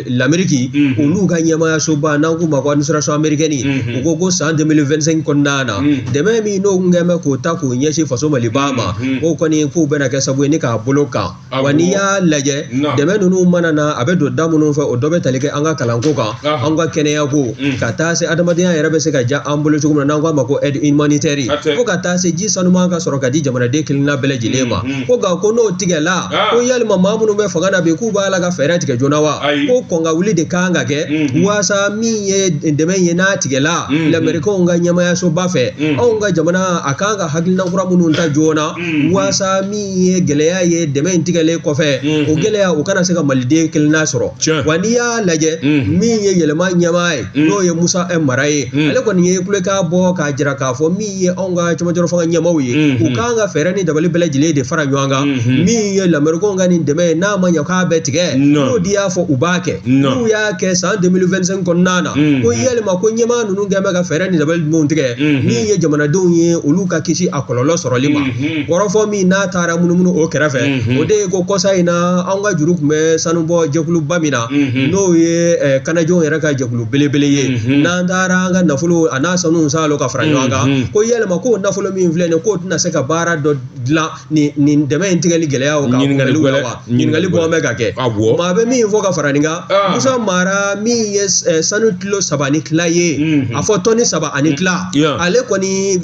l'Amérique olu ka ɲɛmaayasoba n'an k'u ma ko administration américaine, u ko ko san 2025 kɔnɔna na, dɛmɛ min n'o kun kɛn bɛ k'o ta k'o ɲɛsin faso Maliba ma, k'o kɔni k'o bɛna kɛ sababu ye ni k'a bolo kan. Wa n'i y'a lajɛ, dɛmɛ ninnu mana na, a bɛ don da minnu fɛ, o dɔ bɛ tali kɛ an ka kalanko kan, an ka kɛnɛyako, ka taa se adamadenya yɛrɛ bɛ se ka diya an bolo cogo min na, n'an k'a ma ko aide humanitaire, fo ka taa se ji sanuman ka sɔrɔ ka di jamanaden kelenna bɛɛ lajɛlen ma. Ko nka ko n'o tigɛla, ko yalima maa minnu bɛ fanga na bi, k'u b'a la ka fɛɛrɛ tigɛ joona wa? Ko kɔn ka wuli de kan ka kɛ waasa min ye dɛmɛ ye n'a tigɛla lamɛrikɛnw ka ɲɛmaayasoba fɛ, anw ka jamana a kan ka hakilina kura minnu ta joona waasa min ye gɛlɛya ye dɛmɛ in tigɛlen kɔfɛ, o gɛlɛya o kana se ka maliden kelenna sɔrɔ. Wa n'i y'a lajɛ, min ye yɛlɛma ɲɛmaa ye, n'o ye Musa Mara ye, ale kɔni ye kulekan bɔ k'a jira k'a fɔ min ye anw ka cɛmancɛrɔ fanga ɲɛmaaw ye, u kan ka fɛɛrɛ ni dabali bɛɛ lajɛlen de fara ɲɔgɔn kan. Min ye lamɛrikɛnw ka nin dɛmɛ ye, n'a ma ɲɛ k'a bɛɛ tigɛ, n'o di y'a fɔ u b'a kɛ, n'u y'a kɛ san 2025 kɔnɔna na, ko yalima ko ɲɛmaa ninnu kɛn bɛ ka fɛɛrɛ ni dabali jumɛnw tigɛ min ye jamanadenw ye olu ka kisi a kɔlɔlɔ sɔrɔli ma. Kɔrɔfɔ min n'a taara munumunu o kɛrɛfɛ, o de ye ko kɔsa in na anw ka juru tun bɛ sanubɔ jɛkuluba min na, n'o ye kanajɔnw yɛrɛ ka jɛkulu belebele ye, n'an taara an ka nafolo a n'a sanu salo ka fara ɲɔgɔn kan, ko yalima k'o nafolo min filɛ nin ye, k'o tɛna se ka baara dɔ dilan nin dɛmɛ in tigɛli gɛlɛyaw kan? Ɲininkali bɔ bɛ ka kɛ. Maa bɛ min fɔ ka fara nin kan, Musa Mara min ye sanu kilo 3 ni tila ye, a fɔ tɔni 3 ani tila, ale kɔni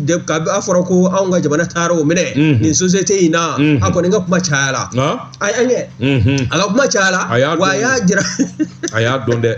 a fɔra ko anw ka jamana taara o minɛ nin société in na, a kɔni ka kuma cayala. A ka kuma cayala, wa a y'a jira a y'a dɔn dɛ.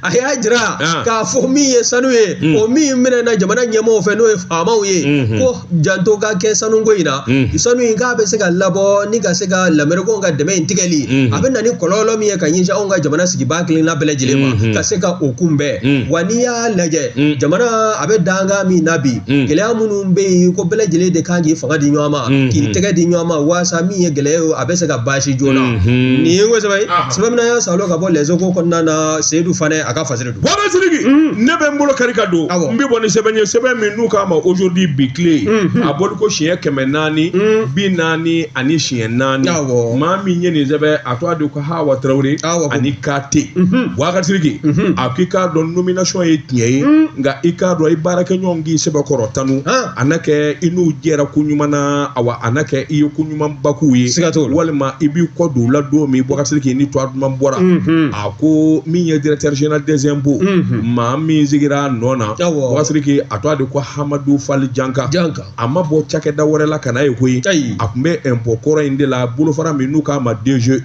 A y'a jira k'a fɔ min ye sanu ye, o min minɛna jamana ɲɛmɔgɔw fɛ, n'o ye faamaw ye, ko janto ka kɛ sanuko in na. Sanu in k'a bɛ se ka labɔ ni ka se ka lamɛrikɛnw ka dɛmɛ in tigɛli, a bɛ na ni kɔlɔlɔ min ye ka ɲɛsin anw ka jamana sigibaa kelenna bɛɛ lajɛlen ma, ka se ka o kunbɛn. Wa n'i y'a lajɛ, jamana a bɛ dankan min na bi, gɛlɛya minnu bɛ yen, ko bɛɛ lajɛlen de kan k'i fanga di ɲɔgɔn ma, k'i tɛgɛ di ɲɔgɔn ma, waasa min ye gɛlɛya ye, a bɛ se ka baasi joona. Nin ye n ko sɛbɛn ye, sɛbɛn min y'a salo ka bɔ Les Échos kɔnɔna na, Seydou Fane a ka fasiri don. Bɔbɛ Sidiki, ne bɛ n bolo kari ka don, n bɛ bɔ ni sɛbɛn ye, sɛbɛn min n'u k'a ma Aujourd'hui bi tile, a bɔli ko siɲɛ 444. Maa min ye nin sɛbɛn, a tɔgɔ de ko Hawa Tarawele ani Kate. Boubacar Sidiki, a k'i k'a dɔn nomination ye tiɲɛ ye, nka i k'a dɔn i baarakɛɲɔgɔn k'i sɛbɛkɔrɔ tanu, a na kɛ i n'u jɛra ko ɲuman na, awa a na kɛ i ye ko ɲumanba k'u ye, walima i b'i kɔ don u la don min, Boubacar Sidiki, ni tɔgɔ duman bɔra. A ko min ye directeur général des impôts, maa min sigira a nɔ na, Boubacar Sidiki, a tɔgɔ de ko Hamadu Fali Janka. A ma bɔ cakɛda wɛrɛ la ka n'a ye koyi, a tun bɛ impôt kɔrɔ in de la, bolofara min n'u k'a ma DGE.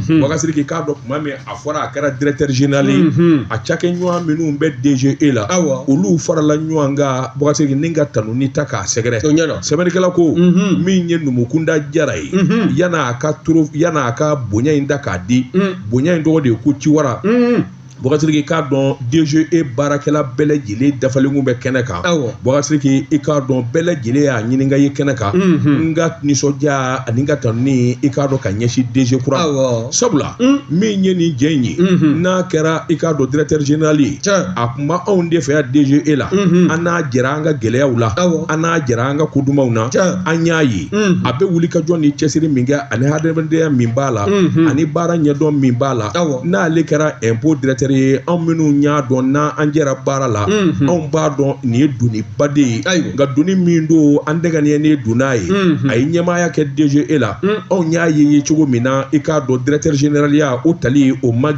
Boubacar Sidiki, k'a dɔn tuma min a fɔra a kɛra directeur général ye, a cakɛɲɔgɔn minnu bɛ DGE la, olu farala ɲɔgɔn kan, Boubacar Sidiki, ni ka tanuni ta k'a sɛgɛrɛ. Sɛbɛnnikɛla ko min ye Numukunda Jara ye, yan'a ka bonya in da k'a di, bonya in tɔgɔ de ye ko Ciwara. Boubacar Sidiki, k'a dɔn DGE baarakɛla bɛɛ lajɛlen dafalen kun bɛ kɛnɛ kan. Boubacar Sidiki, i k'a dɔn bɛɛ lajɛlen y'a ɲininka ye kɛnɛ kan, n ka nisɔndiya ani n ka tanuni, i k'a dɔn ka ɲɛsin DG kura ma, sabula min ye nin jɛ in ye, n'a kɛra i k'a dɔn directeur général ye, a kun b'anw anw de fɛ yan DGE la, an n'a jɛra an ka gɛlɛyaw la, an n'a jɛra an ka kodumanw na, an y'a ye a bɛ wuli ka jɔ ni cɛsiri min kɛ ani hadamadenya min b'a la ani baara ɲɛdɔn min b'a la, n'ale kɛra impôt directeur ye, anw minnu y'a dɔn n'an jɛra baara la, anw b'a dɔn nin ye doniba de ye, nka doni min don an tɛgɛ ni donna ye, a ye ɲɛmaaya kɛ DGE la, anw y'a ye cogo min na, i k'a dɔn directeur général ya o tali o man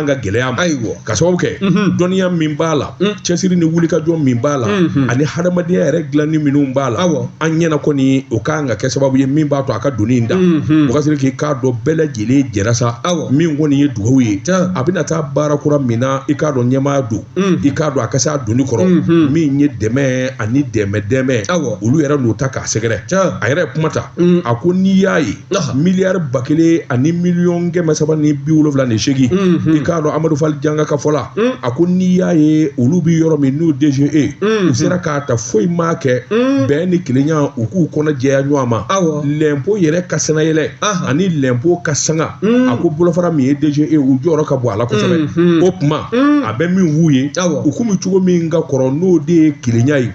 ka gɛlɛya ma, ka sababu kɛ dɔnniya min b'a la, cɛsiri ni wulikajɔ min b'a la, ani hadamadenya yɛrɛ dilanni minnu b'a la, an ɲɛna kɔni o kan ka kɛ sababu ye min b'a to a ka doni in da. Boubacar Sidiki, k'a dɔn bɛɛ lajɛlen jɛra sa, min kɔni ye dugawu ye, a bɛna taa baara kura min na, i k'a dɔn ɲɛmaaya don, i k'a dɔn a ka se a doni kɔrɔ, min ye dɛmɛ ani dɛmɛ olu yɛrɛ n'o ta k'a sɛgɛrɛ. A yɛrɛ ye kuma ta, a ko n'i y'a ye miliyari 1378 378, i k'a dɔn Amadu Fali Janka ka fɔ la, a ko n'i y'a ye olu bɛ yɔrɔ min n'u DGE, u sera k'a ta foyi m'a kɛ, bɛn ni kelenya u k'u kɔnɔ jɛya ɲɔgɔn ma, lɛnpo yɛrɛ ka sɛnɛyɛlɛ ani lɛnpo ka sanga, a ko bolofara min ye DGE u jɔyɔrɔ ka bon a la kosɛbɛ. O kuma a bɛ min f'u ye, u kun bɛ cogo min ka kɔrɔ, n'o de ye kelenya ye,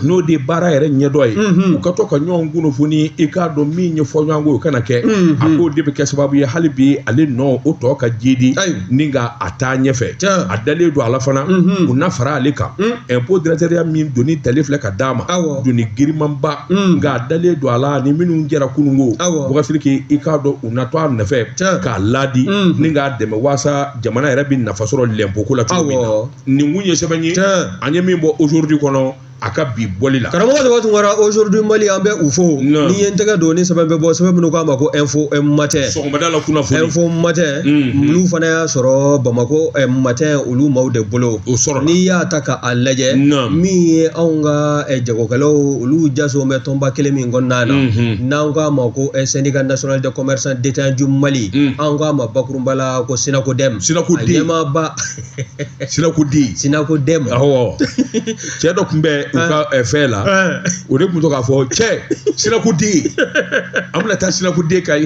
n'o de baara yɛrɛ ɲɛdɔn ye, u ka to ka ɲɔgɔn kunnafoni, i k'a dɔn min ye fɔɲɔgɔnkɔ o kana kɛ, a k'o de bɛ kɛ sababu ye hali bi ale nɔ o tɔ ka jidi ni ka a taa ɲɛfɛ. A dalen don a la fana, u na fara ale kan, impôt directeur min doni tali filɛ ka d'a ma, doni girimanba, nka a dalen don a la ni minnu jɛra kununko, Boubacar Sidiki, i k'a dɔn u natɔ a nɔfɛ k'a laadi ni k'a dɛmɛ waasa jamana yɛrɛ bɛ nafa sɔrɔ lɛnpo ko la cogo min na. Nin kun ye sɛbɛn ye an ye min bɔ Aujourd'hui kɔnɔ a ka bi bɔli la. Karamɔgɔ Daba Tunkara, Aujourd'hui Mali an bɛ u fo. Ni ye n tɛgɛ don ni sɛbɛn bɛ bɔ, sɛbɛn minnu k'a ma ko Info Matin. Sɔgɔmada la kunnafoni. Info Matin. Olu fana y'a sɔrɔ Bamakɔ Matin olu maaw de bolo. O sɔrɔ la. N'i y'a ta k'a lajɛ. Min ye anw ka jagokɛlaw olu jaso bɛ tɔnba kelen min kɔnɔna na. N'an k'a ma ko syndicat national des commerçants détaillants du Mali. An k'a ma bakurunba la ko Sinakodem. Sinakodem. A ɲɛmaaba. Sinakodem. Sinakodem. Awɔ. Cɛ dɔ tun bɛ u ka fɛn la, o de tun to k'a fɔ cɛ Sinakoden, an bɛna taa Sinakoden ka ye.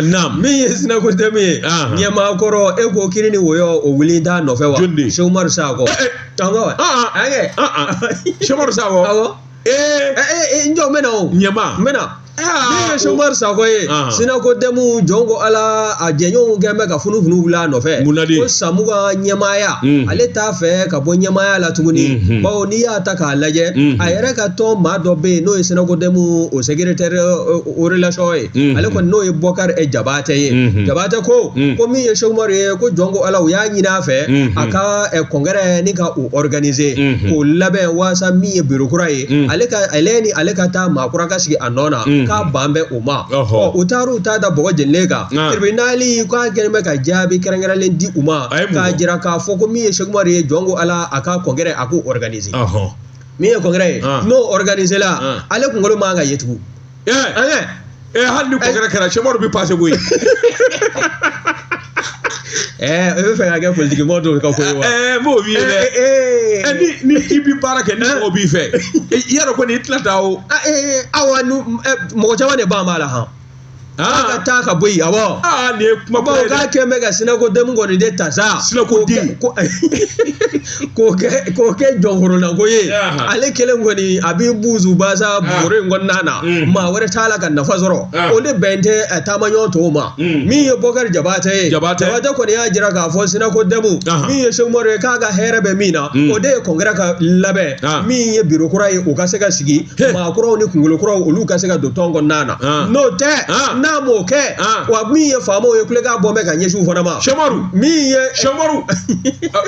Naam. Min ye Sinakodem ye, ɲɛmaa kɔrɔ, e ko kiri ni woyɔ o wuli t'a nɔfɛ wa? Jɔn de? Cheikh Umaru Sakɔ. Awɔ. Cheikh Umaru Sakɔ. Awɔ. N jɔ n bɛ na o. Ɲɛmaa. N bɛ na. Min ye Cheikh Umaru Sakɔ ye, Sinakodem jɔn ko Ala a jɛɲɔgɔnw kɛn bɛ ka funufunu wuli a nɔfɛ. Ko Samu ka ɲɛmaaya, ale t'a fɛ ka bɔ ɲɛmaaya la tuguni. Bawo n'i y'a ta k'a lajɛ, a yɛrɛ ka tɔn maa dɔ bɛ yen n'o ye Sinakodem o secrétaire o relation ye, ale kɔni n'o ye Bɔkari Jabatɛ ye. Jabatɛ ko ko min ye Cheikh Umaru ye, ko jɔn ko Ala u y'a ɲini a fɛ a ka congrès ni ka o organiser k'o labɛn waasa min ye bureau kura ye, ale ka ale ni ale ka taa maa kura ka sigi a nɔ na. K'a ban bɛ o ma. Ɔ, u taara u ta da bɔgɔ jenilen kan. Tribunal k'a kɛlen bɛ ka jaabi kɛrɛnkɛrɛnlen di u ma, k'a jira k'a fɔ ko min ye Sɛki Umaru ye, jɔn ko Ala, a ka congrès a k'o organiser. Min ye congrès ye, n'o organiser la, ale kunkolo man ka ye tugun. Hali ni congrès kɛra, Sɛki Umaru bɛ passer koyi. E bɛ fɛ ka kɛ politiki mɔgɔ dɔw ka ko ye wa? N b'o f'i ye dɛ. Ni i bɛ baara kɛ, ni mɔgɔ b'i fɛ, i y'a dɔn kɔni i tɛna taa o. Awa, mɔgɔ caman de ban b'a la han. A ka taa ka bɔ yen, awɔ. Aa, nin ye kuma ba ye dɛ. K'a kɛn bɛ ka SYNACODEM kɔni de ta sa. SYNACODEM. K'o kɛ jɔnkoronako ye. Ale kelen kɔni a b'i buzu basa boro in kɔnɔna na. Maa wɛrɛ t'a la ka nafa sɔrɔ. O de bɛn tɛ taamaɲɔgɔn tɔw ma. Min ye Bɔkari Jabatɛ ye. Jabatɛ. Jabatɛ kɔni y'a jira k'a fɔ SYNACODEM, min ye Sɛki Umaru ye, k'a ka hɛrɛ bɛ min na, o de ye congrès ka labɛn. Min ye bureau kura ye, o ka se ka sigi. Maa kuraw ni kunkolo kuraw, olu ka se ka don tɔn kɔnɔna na. N'o tɛ, n'a m'o kɛ, wa min ye faamaw ye, kulekan bɔ bɛ ka ɲɛsin u fana ma. Sɛmaru. Min ye. Sɛmaru,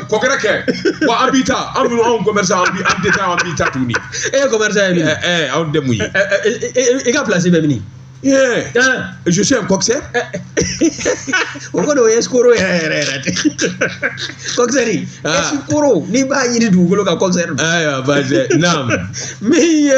congrès kɛ wa, an b'i ta, an minnu anw commerçant, an an tɛ taa, an b'i ta tuguni. E ye commerçant ye min? Anw tɛ mun ye. I ka place bɛ min? Yeah. Je suis un coxer. O kɔni, o ye escroc yɛrɛ yɛrɛ yɛrɛ de. Coxer, escroc, n'i b'a ɲini dugukolo kan, coxer don. Ayiwa, baasi naam. Min ye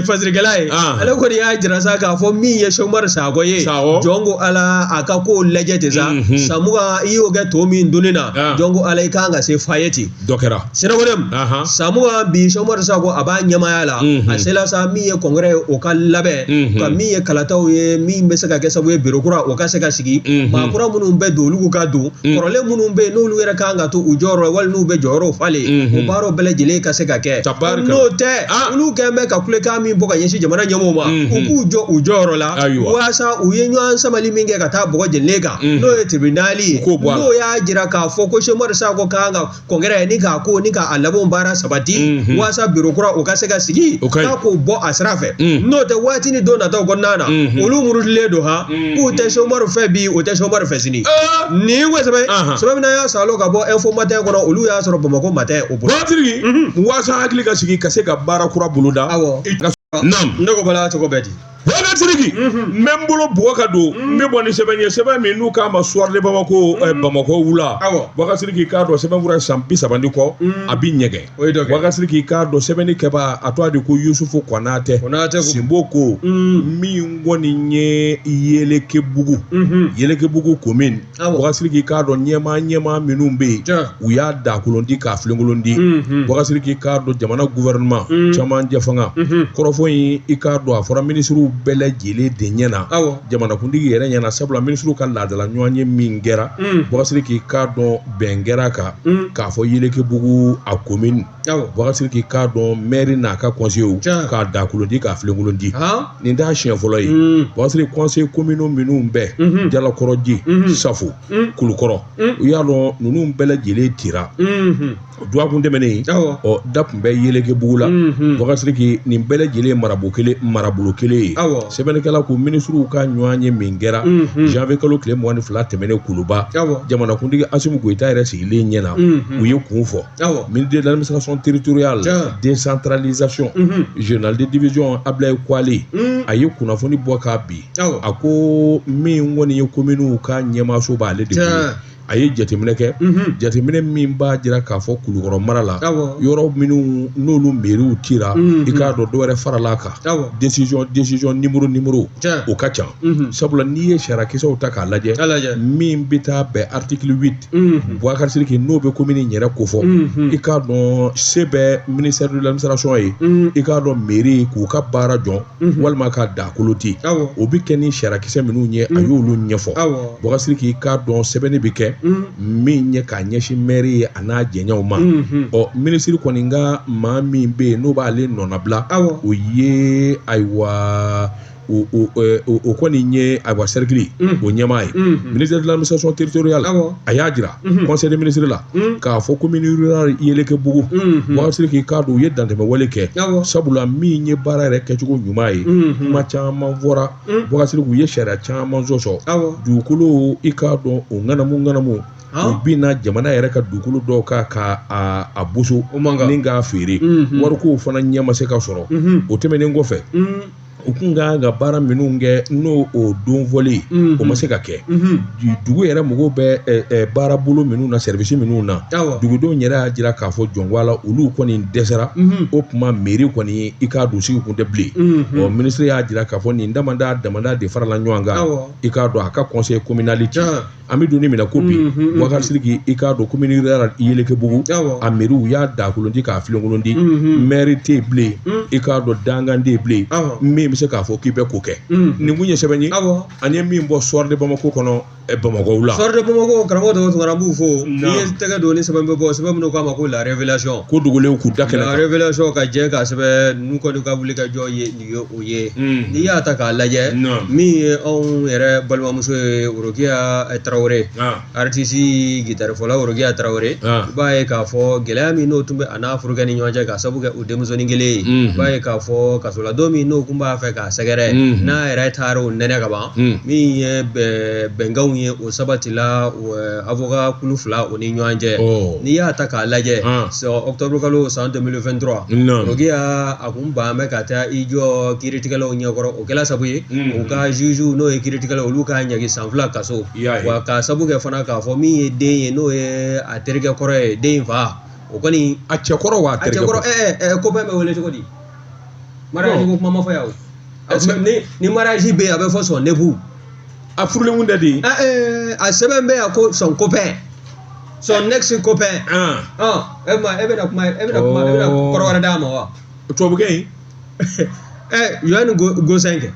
fasirikɛla ye, ale kɔni y'a jira sa k'a fɔ min ye Sɛki Umaru Sakɔ ye. Sakɔ. Jɔn ko Ala, a ka kow lajɛ ten sa. San 20 i y'o kɛ to min dunni na. Jɔn ko Ala, i kan ka se fa ye ten. Dɔ kɛra. SYNACODEM. San 20 bi, Sɛki Umaru Sakɔ a b'a ɲɛmaaya la. A sela sa, min ye congrès ye, o ka labɛn. Ka min ye kalataw ye, min bɛ se ka kɛ sababu ye bureau kura o ka se ka sigi. Maa kura minnu bɛ don, olu ka don. Kɔrɔlen minnu bɛ yen, n'olu yɛrɛ kan ka to u jɔyɔrɔ wali n'u bɛ jɔyɔrɔw falen, o baaraw bɛɛ lajɛlen ka se ka kɛ. N'o tɛ, olu kɛn bɛ ka kulekan min bɔ ka ɲɛsin jamana ɲɛmɔgɔw ma, u k'u jɔ u jɔyɔrɔ la, walasa u ye ɲɔgɔn samali min kɛ ka taa bɔgɔ jenilen kan, n'o ye tribunal ye, n'o y'a jira k'a fɔ ko Sɛki Umaru Sakɔ kan ka congrès ni k'a ko ni k'a labanw baara sabati, walasa bureau kura o ka se ka sigi, k'a k'o bɔ a sira fɛ. N'o tɛ, waati ni don nataw kɔnɔna na, olu murutilen don han, k'u tɛ Sɛki Umaru fɛ bi, o tɛ Sɛki Umaru fɛ sini. Nin ko sɛbɛn min y'a salo ka bɔ Info Matin kɔnɔ, olu y'a sɔrɔ Bamakɔ Matin o bolo. Waatigi, waasa hakili ka sigi ka se ka baara kura boloda. Awɔ. Naam. Ne ko bala cogo bɛɛ di. Bɔgɔ Sidiki, n bɛ n bolo bugɔ ka don, n bɛ bɔ ni sɛbɛn ye, sɛbɛn min n'u k'a ma Soir de Bamako, Bamakɔ wula. Bɔgɔ Sidiki, k'a dɔn sɛbɛn fura san 30 ni kɔ, a bi ɲɛgɛn. O ye dɔ kɛ. Bɔgɔ Sidiki, k'a dɔn sɛbɛnni kɛbaa, a tɔgɔ de ko Yusufu Kɔnatɛ. Kɔnatɛ. Sinbo ko min kɔni ye Yelekebugu. Yelekebugu commune. Bɔgɔ Sidiki, k'a dɔn ɲɛmaa minnu bɛ yen, u y'a dakolon di k'a filenkolon di. Bɔgɔ Sidiki, k'a dɔn jamana gouvernement camancɛ fanga kɔrɔfɔ in, i k'a dɔn a fɔra minisiriw bɛɛ lajɛlen de ɲɛna, jamanakuntigi yɛrɛ ɲɛna, sabula minisiriw ka laadala ɲɔgɔn ye min kɛra. Bɔgɔ Sidiki, k'a dɔn bɛn kɛra kan k'a fɔ Yelekebugu a commune. Bɔgɔ Sidiki, k'a dɔn maire n'a ka conseillers k'a dakolon di k'a filenkolon di. Nin t'a siɲɛ fɔlɔ ye. Bɔgɔ Sidiki, conseil communaux minnu bɛɛ Jalakɔrɔji, Safo, Kulukɔrɔ, u y'a dɔn ninnu bɛɛ lajɛlen tira dɔgɔkun tɛmɛnen. Ɔ, da tun bɛ Yelekebugu la. Bɔgɔ Sidiki, nin bɛɛ lajɛlen marabolo kelen ye. Sɛbɛnnikɛla ko minisiriw ka ɲɔgɔn ye min kɛra janvier kalo tile 22 tɛmɛnen Kuluba, jamanakuntigi Asimi Goyita yɛrɛ sigilen ɲɛna, u ye kun fɔ. Ministre de l'administration territoriale, décentralisation, général de division Ablaye Kwale, a ye kunnafoni bɔ k'a bi. A ko min kɔni ye kominiw ka ɲɛmaaso b'ale de bolo, a ye jateminɛ kɛ, jateminɛ min b'a jira k'a fɔ Kulukɔrɔ mara la, yɔrɔ minnu n'olu mairies cira, i k'a dɔn dɔ wɛrɛ farala a kan. Décision numéro o ka ca, sabula n'i ye sariyakisɛw ta k'a lajɛ, min bɛ taa bɛn article 8, Boubacar Sidiki, n'o bɛ commune yɛrɛ kofɔ, i k'a dɔn se bɛ ministère de l'administration ye, i k'a dɔn mairie k'u ka baara jɔ walima ka dakolo di, o bɛ kɛ ni sariyakisɛ minnu ye, a y'olu ɲɛfɔ. Boubacar Sidiki, i k'a dɔn sɛbɛnni bɛ kɛ min ye k'a ɲɛsin maire ye a n'a jɛɲɛw ma. Ɔ, minisiri kɔni ka maa min bɛ yen n'o b'ale nɔnabila, o ye ayiwa o kɔni ye ayiwa cercle o ɲɛmaa ye, ministère de l'administration territoriale. A y'a jira conseil des ministres la k'a fɔ commune rurale Yelekebugu, Boubacar Sidiki, k'a dɔn u ye dantɛmɛ wale kɛ, sabula min ye baara yɛrɛ kɛcogo ɲuman ye, kuma caman fɔra. Boubacar Sidiki, u ye sariya caman sɔsɔ dugukolo, i k'a dɔn o ŋanamu ŋanamu, u binna jamana yɛrɛ ka dugukolo dɔw kan ka a boso ni k'a feere, warikow fana ɲɛ ma se ka sɔrɔ. O tɛmɛnen kɔfɛ, U kun kan ka baara minnu kɛ n'o o don fɔlen, o ma se ka kɛ. Dugu yɛrɛ mago bɛ baarabolo minnu na, service minnu na, dugudenw yɛrɛ y'a jira k'a fɔ jɔnko a la, olu kɔni dɛsɛra. O tuma mairie kɔni, i k'a dɔn, sigi kun tɛ bilen. Ɔ, minisiri y'a jira k'a fɔ nin damada damada de farala ɲɔgɔn kan, i k'a dɔn, a ka conseil communal ci. An bɛ don min na ko bi, Boubacar Sidiki, i k'a dɔn, commune rurale Yelekebugu, a mairie u y'a dakolon di k'a filenkolon di. Maire tɛ yen bilen, i k'a dɔn, dankan tɛ yen bilen min bɛ se k'a fɔ k'i bɛ ko kɛ. Nin kun ye sɛbɛn ye an ye min bɔ Soir de Bamako kɔnɔ, Bamakɔ la. Soir de Bamako, karamɔgɔ Dɔgɔ Tunkara, n b'u fo. N'i ye tɛgɛ don ni sɛbɛn bɛ bɔ, sɛbɛn minnu k'a ma ko La Révélation. Ko dogolenw k'u da kɛnɛ. La Révélation ka jɛ k'a sɛbɛn, ninnu kɔni ka wuli ka jɔ ye nin ye o ye. N'i y'a ta k'a lajɛ, min ye anw yɛrɛ balimamuso ye, Worokiya Tarawele, artiste gitarifɔla Worokiya Tarawele, i b'a ye k'a fɔ gɛlɛya min n'o tun bɛ a n'a furukɛ ni ɲɔgɔn cɛ, k'a sababu kɛ o denmusonin kelen ye, i b'a ye k'a fɔ kasoladon min n'o tun b'a fɛ k'a sɛgɛrɛ, n'a yɛrɛ taara o nɛnɛ ka ban, min ye bɛnkanw ye, o sabatila avocat kulu fila o ni ɲɔgɔn cɛ. N'i y'a ta k'a lajɛ, octobre kalo san 2023, Worokiya a kun ban bɛ ka taa i jɔ kiiritigɛlaw ɲɛkɔrɔ. O kɛla sabu ye u ka juge, n'o ye kiiritigɛlaw, olu k'a ɲangi san 2 kaso. Wa k'a sabu kɛ fana k'a fɔ min ye den ye, n'o ye a terikɛ kɔrɔ ye, den in fa o kɔni. A cɛkɔrɔ wa a a terikɛ? Cɛkɔrɔ, copain bɛ wele cogo di? Mariage ko kuma ma fɔ yan o. Ni mariage bɛ yen, a bɛ fɔ son époux. A furulen kun tɛ de? A sɛbɛn bɛ yan ko son copain, son ex copain. E ma e bɛna kuma, e bɛna kuma, e bɛna kɔrɔ wɛrɛ d'a ma wa? Tubabukɛ in. Yoann Gossin kɛ.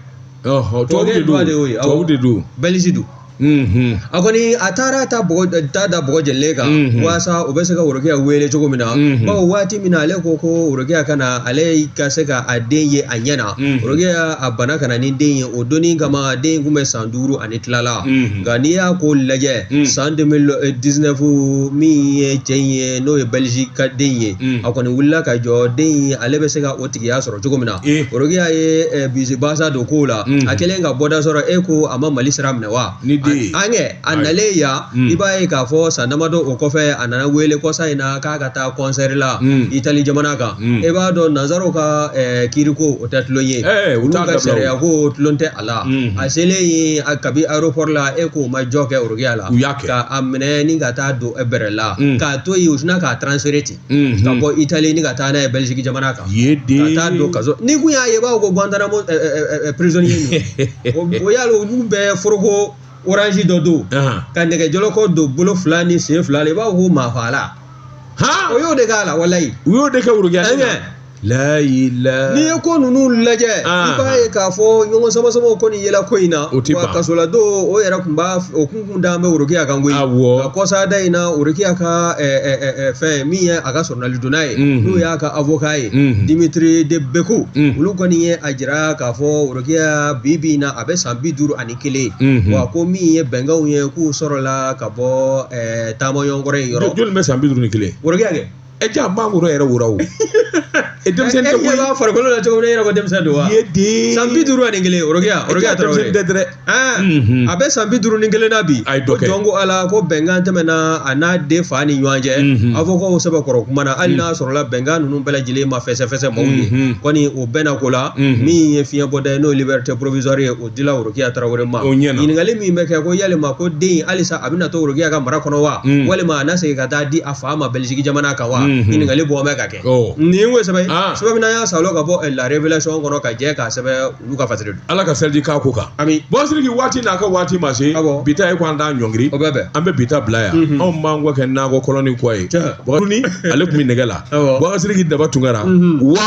Tubabu de don, tubabu de don. Belgique don. A kɔni a taara ta bɔgɔ ta da bɔgɔ jɛlen kan walasa o bɛ se ka Worokiya wele cogo min na, bawo waati min na ale ko ko Worokiya ka na, ale ka se ka a den ye a ɲɛ na, Worokiya a bana ka na ni den ye. O donni kama, den kun bɛ san 5 ani tila la. Nka n'i y'a ko lajɛ, san 2019, min ye cɛ in ye, n'o ye Belgique ka den ye, a kɔni wulila ka jɔ den in, ale bɛ se ka o tigiya sɔrɔ cogo min na. Worokiya ye bisi basa don kow la. A kɛlen ka bɔda sɔrɔ, e ko a ma Mali sira minɛ wa? Ni den. An kɛ a nalen yan, i b'a ye k'a fɔ san damadɔ o kɔfɛ, a nana wele kɔsa in na k'a ka taa concert la Itali jamana kan. E b'a dɔn, nanzaraw ka kiiriko, o tɛ tulon ye. Olu ka sariya ko tulon tɛ a la. A selen yen, kabi aéroport la, e k'o ma jɔ kɛ Worokiya la ka a minɛ ni ka taa don bɛrɛ la, k'a to yen, u sinna k'a transférer ten ka bɔ Itali ni ka taa n'a ye Belgique jamana kan, ka taa don kaso. Ni kun y'a ye, i b'a fɔ ko Guantanamo prisonnier ninnu o y'a olu bɛɛ foroko orange dɔ don ka nɛgɛjɔlɔkɔ don bolo fila ni sen fila la, i b'a fɔ ko maafala. O y'o de k'a la, walayi. U y'o de kɛ Worokiya. Layila. N'i ye ko ninnu lajɛ, i b'a ye k'a fɔ ɲɔgɔn sama samaw kɔni yela ko in na. O tɛ ban. Wa kasoladon o yɛrɛ kun b'a o kun dalen bɛ Worokiya kan koyi. Nka kɔsada in na, Worokiya ka fɛn min ye a ka sɔrɔnalidonna ye, n'o y'a ka avocat ye, Dimitri de Beko, olu kɔni ye a jira k'a fɔ Worokiya bi bi in na, a bɛ san 51. Wa ko min ye bɛnkanw ye, k'u sɔrɔla ka bɔ taamaɲɔgɔnkɔrɔ in yɔrɔ. Joli bɛ san 51? Worokiya kɛ. E ja mangoro yɛrɛ wora o. E denmisɛnnin tɛ koyi. E b'a farikolo la cogo min na, e yɛrɛ ko denmisɛnnin don wa? Ye den. San 51, Worokiya, Worokiya Tarawele. Denmisɛnnin tɛ dɛ. A bɛ san 51 na bi. A ye dɔ kɛ. Ko jɔn ko Ala ko bɛnkan tɛmɛna a n'a den fa ni ɲɔgɔn cɛ. Avocat sɛbɛkɔrɔ kuma na, hali n'a sɔrɔla bɛnkan ninnu bɛɛ lajɛlen ma fɛsɛfɛsɛ maaw ye. Kɔni o bɛnna ko la, min ye fiɲɛ bɔda ye, n'o ye liberté provisoire ye, o dila Worokiya Tarawele ma. O ɲɛna. Ɲininkali min bɛ kɛ ko yalima ko den halisa a bɛna to Worokiya ka mara kɔnɔ wa? Walima a na segin ka taa di a fa ma Belgique jamana kan wa? Ɲininkali bɔ bɛ ka kɛ. Nin ko sɛbɛn sɛbɛn min y'an salo ka bɔ La Révélation kɔnɔ ka jɛ k'a sɛbɛn, olu ka fasiri don. Ala ka seliji k'a ko kan. Ami. Bon Sidiki, waati n'a ka waati ma se. Bi ta ye ko an t'an ɲɔngiri. O bɛ bɛn. An bɛ bi ta bila yan. Anw b'an kɔ kɛ nakɔ kɔlɔn ni kɔ ye. Bakari ale tun bɛ nɛgɛ la. Bakari Sidiki Daba Tunkara wa.